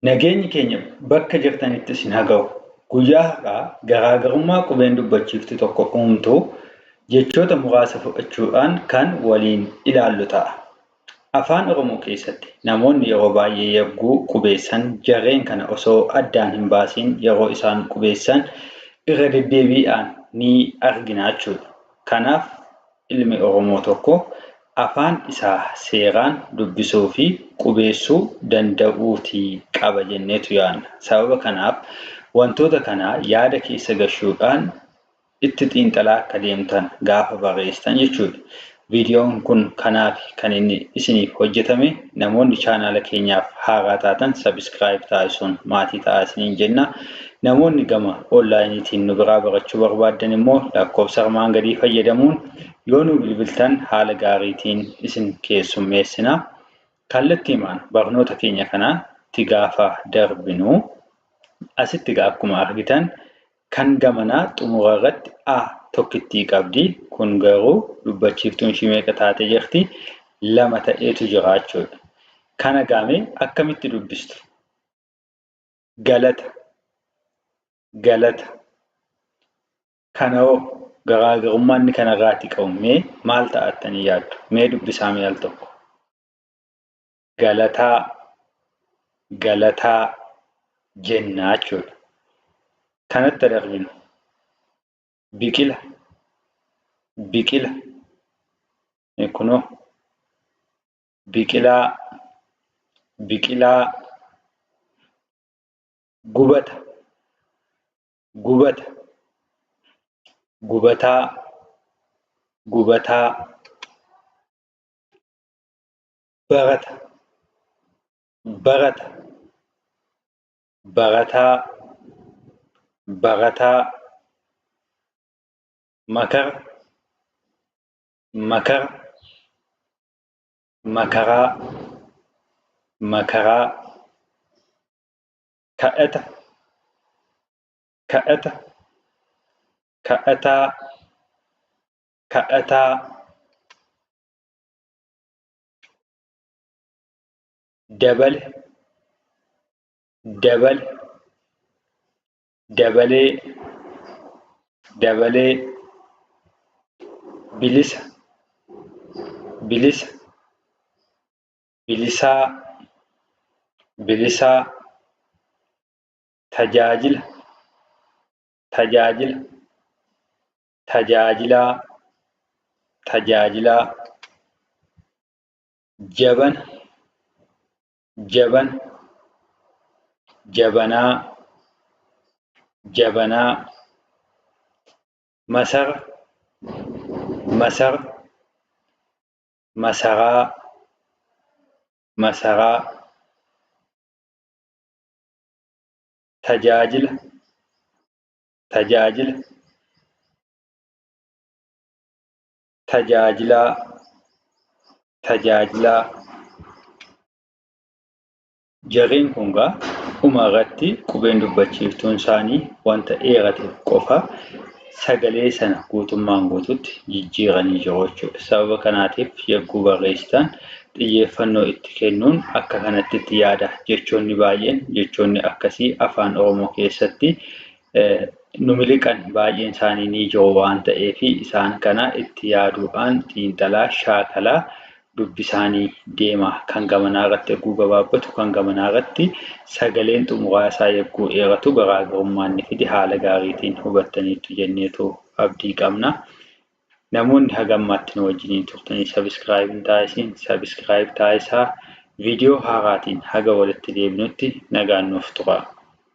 Nageenyi keenya bakka jirtanitti isin haa ga'u. Guyyaa har'aa garaagarummaa qubeen dubbachiiftu tokko uumtu jechoota muraasa fudhachuudhaan kan waliin ilaallu ta'a. Afaan Oromoo keessatti namoonni yeroo baay'ee yagguu qubeessan jarreen kana osoo addaan hin baasiin yeroo isaan qubeessan irra deddeebiidhaan ni argina jechuudha. Kanaaf ilmi Oromoo tokko afaan isaa seeraan dubbisuu fi qubeessuu danda'uutii qaba jenneetu yaadna. Sababa kanaaf wantoota kana yaada keessa gashuudhaan itti xiinxalaa akka deemtan gaafa barreessitan jechuudha. Viidiyoon kun kanaafi kan inni isiniif hojjetame. Namoonni chaanaala keenyaaf haaraa taatan subscribe taasisuun maatii ta'aa isiniin jenna. Namoonni gama onlaayiniitiin nu biraa barachuu barbaaddan immoo lakkoofsa armaan gadii fayyadamuun yoo nu bilbiltan haala gaariitiin isin keessummeessina. Kallattiimaan barnoota keenya kanatti gaafa darbinu asitti egaa akkuma argitan kan gamanaa xumura irratti a tokkittii qabdi. Kun garuu dubbachiiftuun ishii meeqa taatee jirti? Lama ta'eetu jira jechuudha. Kana gaamee akkamitti dubbistu? Galata, galata. Kana hoo garaagarummaa inni kanarraati qabu mee maal ta'a jettanii yaaddu? Mee dubbisaa mee al tokko. Galataa, galataa jenna jechuudha. Kanatti darbinu. Biqila, biqila. Kunoo biqilaa, biqilaa. Gubata, gubata, gubataa, gubataa. Barata, barata, barataa, barataa. Makara, makara, makaraa, makaraa. Kadhata, kadhata, kadhataa, kadhataa. Dabale, dabale, dabalee, dabalee. Bilisa, bilisa, bilisaa, bilisaa. Tajaajila, tajaajila, tajaajilaa, tajaajilaa. Jabana, jabana, jabanaa, jabanaa. Masara, masara, masaraa, masaraa. Tajaajila, tajaajila, tajaajilaa, tajaajilaa. Jarreen kun egaa dhuma irratti qubeen dubbachiiftuun isaanii wanta dheerateef qofa sagalee sana guutummaan guututti jijjiiranii jiru jechuudha. Sababa kanaatiif yogguu barreessitan xiyyeeffannoo itti kennuun akka kanatti itti yaada. Jechoonni baay'een jechoonni akkasii afaan Oromoo keessatti nu miliqan baay'een isaanii ni jiru waan ta'eef isaan kana itti yaaduudhaan xiinxalaa shaakalaa dubbisaanii deema. Kan gamanaa irratti yogguu gabaabbatu kan gamanaa irratti sagaleen xumuraa isaa yogguu dheeratu garaagarummaa inni fide haala gaariitiin hubattaniittu jenneetu abdii qabna. Namoonni haga ammaatti nu wajjiniin turtanii sabiskiraayib hin taasisiin sabiskiraayib taasisaa. Viidiyoo haaraatiin haga walitti deebinutti nagaan nuuf turaa.